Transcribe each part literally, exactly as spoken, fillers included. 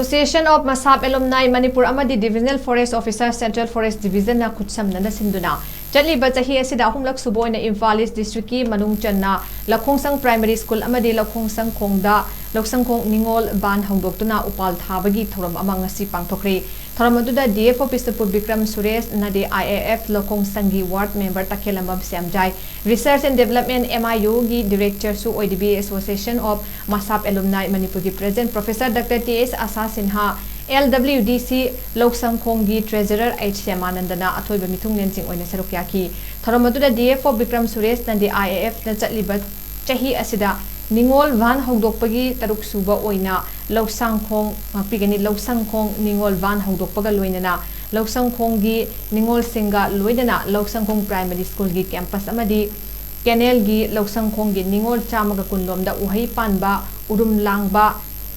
Association of Masap Alumni Manipur ꯑꯃꯗꯤ Divisional Forest Officer, Central Forest Division ꯅ ꯈꯨꯠꯁꯝꯅꯅ ꯁꯤꯟꯗꯨꯅ ꯆꯠꯂꯤꯕ ꯆꯍꯤ ꯑꯁꯤꯗ ꯑꯍꯨꯝꯂꯛ ꯁꯨꯕ ꯑꯣꯏꯅ ꯏꯝꯐꯥꯜ East District ꯀꯤ ꯃꯅꯨꯡ ꯆꯟꯅ ꯂꯧꯈꯣꯡꯁꯪ Primary School ꯑꯃꯗꯤ ꯂꯧꯈꯣꯡꯁꯪ ꯈꯣꯡꯗ ꯂꯧꯁꯪꯈꯣꯡ ꯅꯤꯉꯣꯜ ꯕꯥꯟ ꯍꯧꯗꯣꯛꯇꯨꯅ ꯎꯄꯥꯜ ꯊꯥꯕꯒꯤ ꯊꯧꯔꯝ ꯑꯃ ꯉꯁꯤ ꯄꯥꯡꯊꯣꯛꯈ꯭ꯔꯦ꯫ ꯊꯧꯔꯝ ꯑꯗꯨꯗ D F O Bishnupur Bikram Suresh, ꯅꯥꯗꯦ I A F ꯂꯧꯈꯣꯡꯁꯪꯒꯤ ward member ꯇꯈꯦꯜꯂꯝꯕꯝ Shyamjai, Research and Development, M I U ꯒꯤ Director ꯁꯨ ꯑꯣꯏꯔꯤꯕꯤ Association of Masap Alumni ꯃꯅꯤꯄꯨꯔꯒꯤ President Professor Doctor T S ꯑꯁꯥ Sinha, L W D C ꯂꯧꯁꯪꯈꯣꯡꯒꯤ Treasurer H ꯁ꯭ꯌꯥꯃꯥꯅꯟꯗꯅ ꯑꯊꯣꯏꯕ ꯃꯤꯊꯨꯡꯂꯦꯟꯁꯤꯡ ꯑꯣꯏꯅ ꯁꯔꯨꯛ ꯌꯥꯈꯤ꯫ ꯊꯧꯔꯝ ꯑꯗꯨꯗ D F O Bikram Suresh, ꯅꯥꯗꯦ I A F ꯅ ꯆꯠꯂꯤꯕ ꯆꯍꯤ ꯑꯁꯤꯗ ꯅꯤꯉꯣꯜ ꯕꯥꯟ ꯍꯧꯗꯣꯛꯄꯒꯤ ꯇꯔꯨꯛ ꯁꯨꯕ ꯑꯣꯏꯅ ꯂꯧꯁꯪꯈꯣꯡ ꯉꯥꯛꯄꯤꯒꯅꯤ꯫ ꯂꯧꯁꯪꯈꯣꯡ ꯅꯤꯉꯣꯜ ꯕꯥꯟ ꯍꯧꯗꯣꯛꯄꯒ ꯂꯣꯏꯅꯅ ꯂꯧꯁꯪꯈꯣꯡꯒꯤ ꯅꯤꯉꯣꯜꯁꯤꯡꯒ ꯂꯣꯏꯅꯅ ꯂꯧꯁꯪꯈꯣꯡ Primary School ꯒꯤ campus ꯑꯃꯗꯤ canal ꯒꯤ ꯂꯧꯁꯪꯈꯣꯡꯒꯤ ꯅꯤꯉꯣꯜ ꯆꯥꯝꯃꯒ ꯀꯨꯟ ꯂꯣꯝꯗ ꯎꯍꯩ ꯄꯥꯟꯕ, ꯎꯔꯨꯝ ꯂꯥꯡꯕ,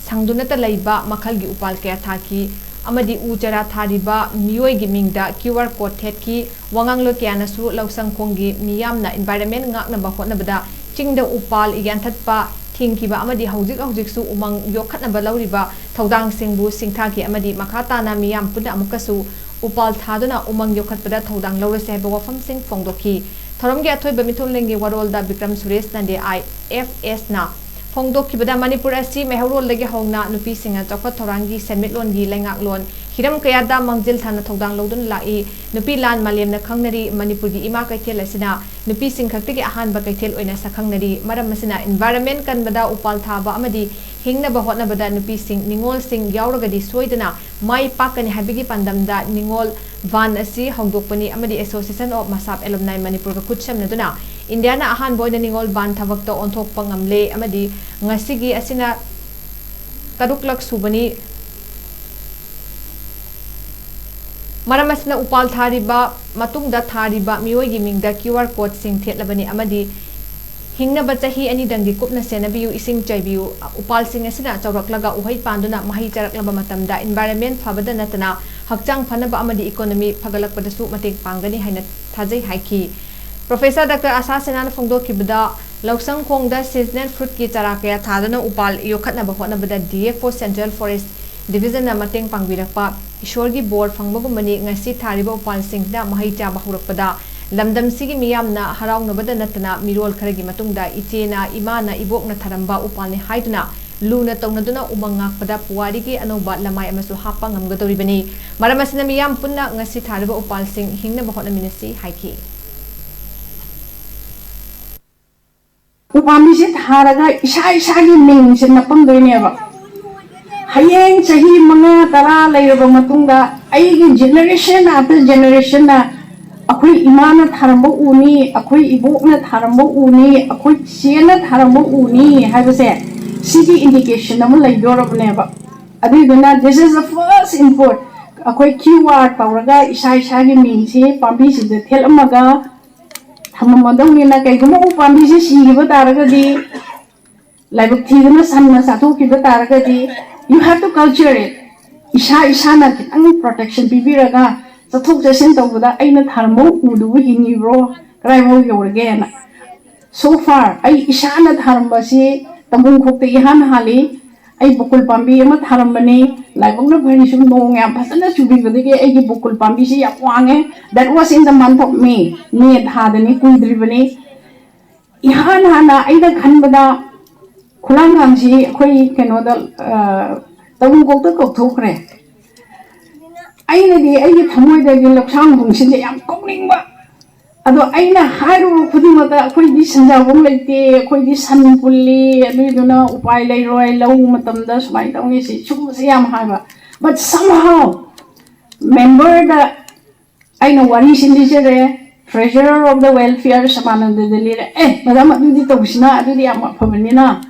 ꯁꯪꯗꯨꯅꯇ ꯂꯩꯕ ꯃꯈꯜꯒꯤ ꯎꯄꯥꯜ ꯀꯌꯥ ꯊꯥꯈꯤ ꯑꯃꯗꯤ ꯎ ꯆꯥꯔꯥ ꯊꯥꯔꯤꯕ ꯃꯤꯑꯣꯏꯒꯤ ꯃꯤꯡꯗ Q R code ꯊꯦꯠꯈꯤ꯫ ꯋꯥꯉꯥꯡꯂꯣꯏ ꯀꯌꯥꯅꯁꯨ ꯂꯧꯁꯪꯈꯣꯡꯒꯤ ꯃꯤꯌꯥꯝꯅ environment ꯉꯥꯛꯅꯕ ꯍꯣꯠꯅꯕꯗ ꯆꯤꯡꯗ ꯎꯄꯥꯜ ꯌꯥꯟꯊꯠꯄ ꯊꯤꯡꯈꯤꯕ ꯑꯃꯗꯤ ꯍꯧꯖꯤꯛ ꯍꯧꯖꯤꯛꯁꯨ ꯎꯃꯪ ꯌꯣꯛꯈꯠꯅꯕ ꯂꯧꯔꯤꯕ ꯊꯧꯗꯥꯡꯁꯤꯡꯕꯨ ꯁꯤꯡꯊꯥꯈꯤ ꯑꯃꯗꯤ ꯃꯈꯥ ꯇꯥꯅ ꯃꯤꯌꯥꯝ ꯄꯨꯟꯅ ꯑꯃꯨꯛꯀꯁꯨ ꯎꯄꯥꯜ ꯊꯥꯗꯨꯅ ꯎꯃꯪ ꯌꯣꯛꯈꯠꯄꯗ ꯊꯧꯗꯥꯡ ꯂꯧꯔꯁꯤ ꯍꯥꯏꯕ ꯋꯥꯐꯝꯁꯤꯡ ꯐꯣꯡꯗꯣꯛꯈꯤ꯫ ꯊꯧꯔꯝꯒꯤ ꯑꯊꯣꯏꯕ ꯃꯤꯊꯨꯡꯂꯦꯟꯒꯤ ꯋꯥꯔꯣꯜꯗ ꯕꯤꯀ꯭ꯔꯝ ꯁꯨꯔꯦꯁ, ꯅꯥꯗꯦ I F S ꯅ ꯐꯣꯡꯗꯣꯛꯈꯤꯕꯗ, ꯃꯅꯤꯄꯨꯔ ꯑꯁꯤ ꯃꯩꯍꯧꯔꯣꯜꯗꯒꯤ ꯍꯧꯅ ꯅꯨꯄꯤꯁꯤꯡꯅ ꯆꯥꯎꯈꯠ ꯊꯧꯔꯥꯡꯒꯤ ꯁꯦꯟꯃꯤꯠꯂꯣꯟꯒꯤ ꯂꯩꯉꯥꯛꯂꯣꯟ ꯍꯤꯔꯝ ꯀꯌꯥꯗ ꯃꯥꯡꯖꯤꯜ ꯊꯥꯅ ꯊꯧꯗꯥꯡ ꯂꯧꯗꯨꯅ ꯂꯥꯛꯏ꯫ ꯅꯨꯄꯤ ꯂꯥꯟ ꯃꯥꯂꯦꯝꯅ ꯈꯪꯅꯔꯤ꯫ ꯃꯅꯤꯄꯨꯔꯒꯤ ꯏꯃꯥ ꯀꯩꯊꯦꯜ ꯑꯁꯤꯅ ꯅꯨꯄꯤꯁꯤꯡ ꯈꯛꯇꯒꯤ ꯑꯍꯥꯟꯕ ꯀꯩꯊꯦꯜ ꯑꯣꯏꯅ ꯁꯛꯈꯪꯅꯔꯤ꯫ ꯃꯔꯝ ꯑꯁꯤꯅ environment ꯀꯟꯕꯗ, ꯎꯄꯥꯜ ꯊꯥꯕ ꯑꯃꯗꯤ ꯍꯤꯡꯅꯕ ꯍꯣꯠꯅꯕꯗ ꯅꯨꯄꯤꯁꯤꯡ, ꯅꯤꯉꯣꯜꯁꯤꯡ ꯌꯥꯎꯔꯒꯗꯤ ꯁꯣꯏꯗꯅ ꯃꯥꯏ ꯄꯥꯛꯀꯅꯤ ꯍꯥꯏꯕꯒꯤ ꯄꯥꯟꯗꯝꯗ ꯅꯤꯉꯣꯜ ꯕꯥꯟ ꯑꯁꯤ ꯍꯧꯗꯣꯛꯄꯅꯤ ꯑꯃꯗꯤ Association of Masap Alumni ꯃꯅꯤꯄꯨꯔꯒ ꯈꯨꯠꯁꯝꯅꯗꯨꯅ ꯏꯟꯗꯤꯌꯥꯅ ꯑꯍꯥꯟꯕ ꯑꯣꯏꯅ ꯅꯤꯉꯣꯜ ꯕꯥꯟ ꯊꯕꯛꯇ ꯑꯣꯟꯊꯣꯛꯄ ꯉꯝꯂꯦ ꯑꯃꯗꯤ ꯉꯁꯤꯒꯤ ꯑꯁꯤꯅ ꯇꯔꯨꯛꯂꯛ ꯁꯨꯕꯅꯤ꯫ ꯃꯔꯝ ꯑꯁꯤꯅ ꯎꯄꯥꯜ ꯊꯥꯔꯤꯕ ꯃꯇꯨꯡꯗ ꯊꯥꯔꯤꯕ ꯃꯤꯑꯣꯏꯒꯤ ꯃꯤꯡꯗ Q R code ꯁꯤꯡ ꯊꯦꯠꯂꯕꯅꯤ ꯑꯃꯗꯤ ꯍꯤꯡꯅꯕ ꯆꯍꯤ ꯑꯅꯤꯗꯪꯗꯤ ꯀꯨꯞꯅ ꯁꯦꯟꯅꯕꯤꯌꯨ, ꯏꯁꯤꯡ ꯆꯥꯏꯕꯤꯌꯨ꯫ ꯎꯄꯥꯜꯁꯤꯡ ꯑꯁꯤꯅ ꯆꯥꯎꯔꯛꯂꯒ ꯎꯍꯩ ꯄꯥꯟꯗꯨꯅ ꯃꯍꯩ ꯆꯥꯔꯛꯂꯕ ꯃꯇꯝꯗ environment ꯐꯕꯗ ꯅꯠꯇꯅ ꯍꯛꯆꯥꯡ ꯐꯅꯕ ꯑꯃꯗꯤ economy ꯐꯒꯠꯂꯛꯄꯗꯁꯨ ꯃꯇꯦꯡ ꯄꯥꯡꯒꯅꯤ ꯍꯥꯏꯅ ꯊꯥꯖꯩ ꯍꯥꯏꯈꯤ꯫ Professor Doctor ꯑꯁꯥ ꯁꯤꯟꯍꯥꯅ ꯐꯣꯡꯗꯣꯛꯈꯤꯕꯗ, ꯂꯧꯁꯪꯈꯣꯡꯗ seasonal fruit ꯀꯤ ꯆꯥꯔꯥ ꯀꯌꯥ ꯊꯥꯗꯨꯅ ꯎꯄꯥꯜ ꯌꯣꯛꯈꯠꯅꯕ ꯍꯣꯠꯅꯕꯗ D F O Central Forest ꯗꯤꯕꯤꯖꯟꯅ ꯃꯇꯦꯡ ꯄꯥꯡꯕꯤꯔꯛꯄ ꯏꯁꯣꯔꯒꯤ ꯕꯣꯔ ꯐꯪꯕꯒꯨꯝꯕꯅꯤ꯫ ꯉꯁꯤ ꯊꯥꯔꯤꯕ ꯎꯄꯥꯜꯁꯤꯡꯁꯤꯅ ꯃꯍꯩ ꯆꯥꯕ ꯍꯧꯔꯛꯄꯗ ꯂꯝꯗꯝꯁꯤꯒꯤ ꯃꯤꯌꯥꯝꯅ ꯍꯔꯥꯎꯅꯕꯗ ꯅꯠꯇꯅ ꯃꯤꯔꯣꯜ ꯈꯔꯒꯤ ꯃꯇꯨꯡꯗ ꯏꯆꯦꯅ, ꯏꯃꯥꯅ, ꯏꯕꯣꯛꯅ ꯊꯥꯔꯝꯕ ꯎꯄꯥꯜꯅꯤ ꯍꯥꯏꯗꯨꯅ ꯂꯨꯅ ꯇꯧꯅꯗꯨꯅ ꯎꯃꯪ ꯉꯥꯛꯄꯗ ꯄꯨꯋꯥꯔꯤꯒꯤ ꯑꯅꯧꯕ ꯂꯃꯥꯏ ꯑꯃꯁꯨ ꯍꯥꯞꯄ ꯉꯝꯒꯗꯧꯔꯤꯕꯅꯤ꯫ ꯃꯔꯝ ꯑꯁꯤꯅ ꯃꯤꯌꯥꯝ ꯄꯨꯟꯅ ꯉꯁꯤ ꯊꯥꯔꯤꯕ ꯎꯄꯥꯜꯁꯤꯡ ꯍꯤꯡꯅꯕ ꯍꯣꯠꯅꯃꯤꯟꯅꯁꯤ ꯍꯥꯏꯈꯤ꯫ ꯎꯄꯥꯝꯕꯤꯁꯦ ꯊꯥꯔꯒ ꯏꯁꯥ ꯏꯁꯥꯒꯤ ꯃꯤꯡꯁꯦ ꯅꯞꯄꯝꯗꯣꯏꯅꯦꯕ꯫ ꯍꯌꯦꯡ ꯆꯍꯤ ꯃꯉꯥ ꯇꯔꯥ ꯂꯩꯔꯕ ꯃꯇꯨꯡꯗ ꯑꯩꯒꯤ generation after generationꯅ ꯑꯩꯈꯣꯏ ꯏꯃꯥꯅ ꯊꯥꯔꯝꯕ ꯎꯅꯤ, ꯑꯩꯈꯣꯏ ꯏꯕꯣꯛꯅ ꯊꯥꯔꯝꯕ ꯎꯅꯤ, ꯑꯩꯈꯣꯏ ꯆꯦꯅ ꯊꯥꯔꯝꯕ ꯎꯅꯤ ꯍꯥꯏꯕꯁꯦ ꯁꯤꯒꯤ indication ꯑꯃ ꯂꯩꯗꯣꯔꯕꯅꯦꯕ꯫ ꯑꯗꯨꯏꯗꯨꯅ this is the first input꯫ ꯑꯩꯈꯣꯏ QR ꯇꯧꯔꯒ ꯏꯁꯥ ꯏꯁꯥꯒꯤ ꯃꯤꯡꯁꯤ ꯄꯥꯝꯕꯤꯁꯤꯗ ꯊꯦꯠꯂꯝꯃꯒ ꯊꯝꯃꯝꯃꯗꯧꯅꯤꯅ, ꯀꯩꯒꯨꯝꯕ ꯎ ꯄꯥꯝꯕꯤꯁꯦ ꯁꯤꯈꯤꯕ ꯇꯥꯔꯒꯗꯤ, ꯂꯥꯏꯕꯛ ꯊꯤꯗꯅ ꯁꯟꯅ ꯆꯥꯊꯣꯛꯈꯤꯕ ꯇꯥꯔꯒꯗꯤ, you have to culture it꯫ ꯏꯁꯥ ꯏꯁꯥꯅ ꯈꯤꯇꯪ protection ꯄꯤꯕꯤꯔꯒ ꯆꯠꯊꯣꯛ ꯆꯠꯁꯤꯟ ꯇꯧꯕꯗ ꯑꯩꯅ ꯊꯥꯔꯝꯕ ꯎꯗꯨꯕꯨ ꯍꯤꯡꯉꯤꯕ꯭ꯔꯣ, ꯀꯗꯥꯏꯐꯥꯎ ꯌꯧꯔꯒꯦꯅ꯫ So far ꯑꯩ ꯏꯁꯥꯅ ꯊꯥꯔꯝꯕꯁꯤ ꯇꯝꯕꯨꯡꯈꯣꯛꯇ ꯏꯍꯥꯟ ꯍꯥꯜꯂꯤ꯫ ꯑꯩ ꯕꯨꯀꯨꯜ ꯄꯥꯝꯕꯤ ꯑꯃ ꯊꯥꯔꯝꯕꯅꯤ꯫ ꯂꯥꯏꯕꯛꯅ ꯐꯔꯤꯁꯨ ꯅꯣꯡ ꯌꯥꯝ ꯐꯖꯅ ꯆꯨꯕꯤꯕꯗꯒꯤ ꯑꯩꯒꯤ ꯕꯨꯀꯨꯜ ꯄꯥꯝꯕꯤꯁꯤ ꯌꯥꯝ ꯋꯥꯡꯉꯦ꯫ That was in the month of May꯫ ꯃꯦ ꯊꯥꯗꯅꯤ, ꯀꯨꯏꯗ꯭ꯔꯤꯕꯅꯤ꯫ ꯏꯍꯥꯟ ꯍꯥꯟꯅ ꯑꯩꯅ ꯈꯟꯕꯗ ꯈꯨꯂꯥꯡꯈꯥꯡꯁꯤ ꯑꯩꯈꯣꯏ ꯀꯩꯅꯣꯗ, ꯑ, ꯇꯧꯕꯨꯡꯈꯣꯛꯇ ꯀꯧꯊꯣꯛꯈ꯭ꯔꯦ꯫ ꯑꯩꯅꯗꯤ ꯑꯩꯒꯤ ꯊꯃꯣꯏꯗꯗꯤ ꯂꯧꯁꯥꯡ ꯈꯣꯡꯁꯤꯟꯁꯦ ꯌꯥꯝ ꯀꯧꯅꯤꯡꯕ꯫ ꯑꯗꯣ ꯑꯩꯅ ꯍꯥꯏꯔꯨꯕ ꯈꯨꯗꯤꯡꯃꯛꯇ ꯑꯩꯈꯣꯏꯗꯤ ꯁꯦꯟꯖꯥꯐꯝ ꯂꯩꯇꯦ, ꯑꯩꯈꯣꯏꯗꯤ ꯁꯟ ꯄꯨꯜꯂꯤ, ꯑꯗꯨꯏꯗꯨꯅ ꯎꯄꯥꯏ ꯂꯩꯔꯣꯏ, ꯂꯧ ꯃꯇꯝꯗ ꯁꯨꯃꯥꯏꯅ ꯇꯧꯅꯤ, ꯁꯤ ꯁꯤꯒꯨꯝꯕꯁꯦ ꯌꯥꯝ ꯍꯥꯏꯕ꯫ But somehow memberꯗ ꯑꯩꯅ ꯋꯥꯔꯤꯁꯤ ꯂꯤꯖꯔꯦ, Treasurer of the Welfare ꯁꯃꯥꯅꯟꯗꯗ ꯂꯤꯔꯦ, "ꯑꯦ ꯃꯦꯗꯥꯝ, ꯑꯗꯨꯗꯤ ꯇꯧꯁꯤꯅ, ꯑꯗꯨꯗꯤ ꯌꯥꯝ ꯑꯐꯕꯅꯤꯅ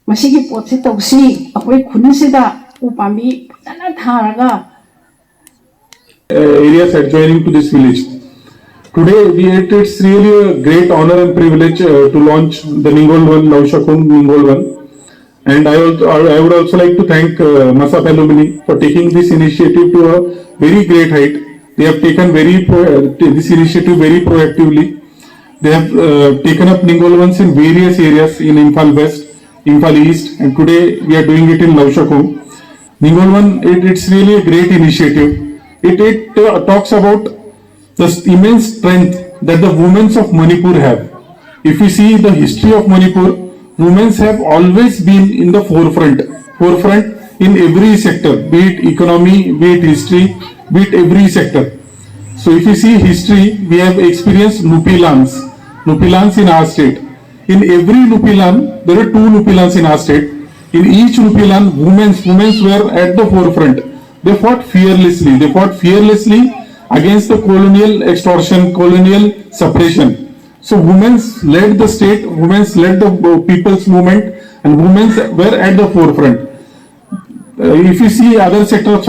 ꯃꯁꯤꯒꯤ ꯄꯣꯠꯁꯤ ꯇꯧꯁꯤ, ꯑꯩꯈꯣꯏ ꯈꯨꯟꯁꯤꯗ ꯎ ꯄꯥꯝꯕꯤ ꯐꯖꯅ ꯊꯥꯔꯒ" uh, areas adjoining to this village. Today, we, it, it's really a great honor and privilege uh, to launch the Ningol One, Laushakhong Ningol One. And I, also, I I would also like to thank uh, Masap Alumni for taking this initiative to a very great height. They have taken very pro- uh, this initiative very proactively. They have uh, taken up Ningol Ones in various areas in Imphal West, Imphal East, and today we are doing it in Laushakhong. Hingol One, it, it's really a great initiative. It, it uh, talks about the immense strength that the women of Manipur have. If we see the history of Manipur, women have always been in the forefront, forefront in every sector, be it economy, be it history, be it every sector. So if you see history, we have experienced Nupilans, Nupilans in our state. In every Nupilan, there are two Nupilans in our state. In each Nupilan, women, women were at the forefront. They fought fearlessly. They fought fearlessly against the colonial extortion, colonial suppression. So women led the state, women led the uh, people's movement, and women were at the forefront. Uh, if you see other sectors